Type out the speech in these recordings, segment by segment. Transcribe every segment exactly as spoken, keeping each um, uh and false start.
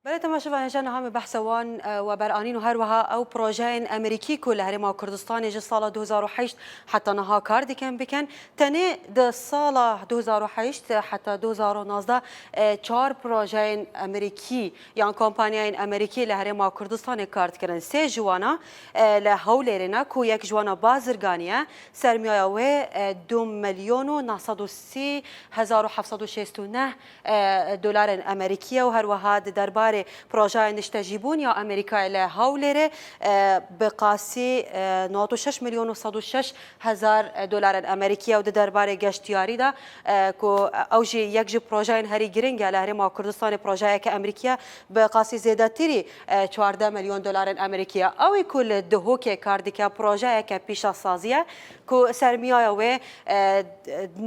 Belê temaşevan, hêja niha me behsa wan, e, weberanîn û her wiha ew projeyên Amerîkî ku li Herêma Kurdistanê ji sala du hezar û heşt heta niha kar dikin bikin. Tenê di sala du hezar û heşt heta du hezar û nozdeh, e, çar projeyên Amerîkî yan kompanyayên Amerîkî li Herêma Kurdistanê kar dikirin. Sê ji wana, e, li Hewlêrê ne ku yek ji wana bazirganî ye, sermiyaya wê, e, du milyon û neh sed û sî hezar û heft sed û şêst û neh, e, dolarên Amerîkî ye û her wiha di derbarê projeyên niştecîbûn ya Amerîkayê li Hewlêrê, e, bi qasî, e, nod û şeş milyon û sed û şeş hezar dolarên Amerîkî ye û di derbarê geştiyarî de, e, ku ew jî yek ji projeyên herî giring e li Herêma Kurdistanê, projeyeke Amerîkî ye, bi qasî zêdetirî, e, çardeh milyon dolarên Amerîkî ye. Ew ê ku li Duhokê kar dike, projeyeke pîşasazî ye ku sermiyaya wê, e,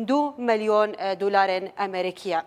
du milyon, e, dolarên Amerîkî ye.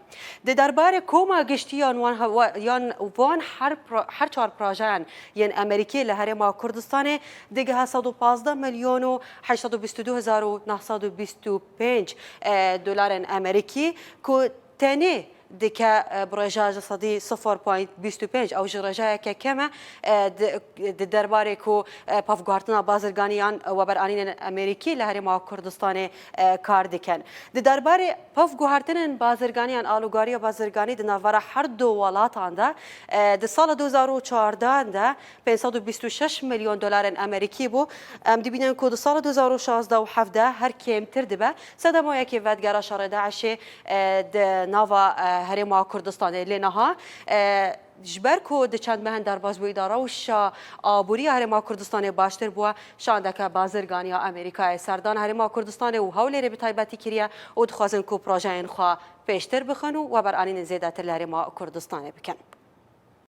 Di derbarê koma giştî yan wan hewa-, yan van her pro-, her çar projeyan yên Amerîkî li Herêma Kurdistanê digihe sed û pazdeh milyon û heşt sed û bîst û du hezar û neh sed û bîst û pênc, e, dolarên Amerîkî ku tenê dike, e, bi rêja ji sedî sifir point bîst û pênc, ew jî rêjayeke kem e, e, di, di derbarê ku, e, pevguhartina bazirganî yan weberanînên Amerîkî li Herêma Kurdistanê, e, kar dikin. Di derbarê pevguhartinên bazirganî yan alûgariya bazirganî di navbera her du welatan de, e, di sala du hezar û çardeh de pênc sed û bîst û şeş milyon dolarên Amerîkî bû. Em dibînin ku di sala du hezar û şazdeh û hevdeh her kêmtir dibe. Sedema yekê vedigera şerê DAIŞê, e, di nava, e, Herêma Kurdistanê. Lê niha, e, ji ber ku di çend mehên derbas bûyî de rewşa aborî ya Herêma Kurdistanê baştir bûye, şandeke bazirganî ya Amerîkayê serdana Herêma Kurdistanê û Hewlêrê bi taybetî kiriye û dixwazin ku projeyên xwe pêştir bixin û weberanînên zêdetir li Herêma Kurdistanê bikin.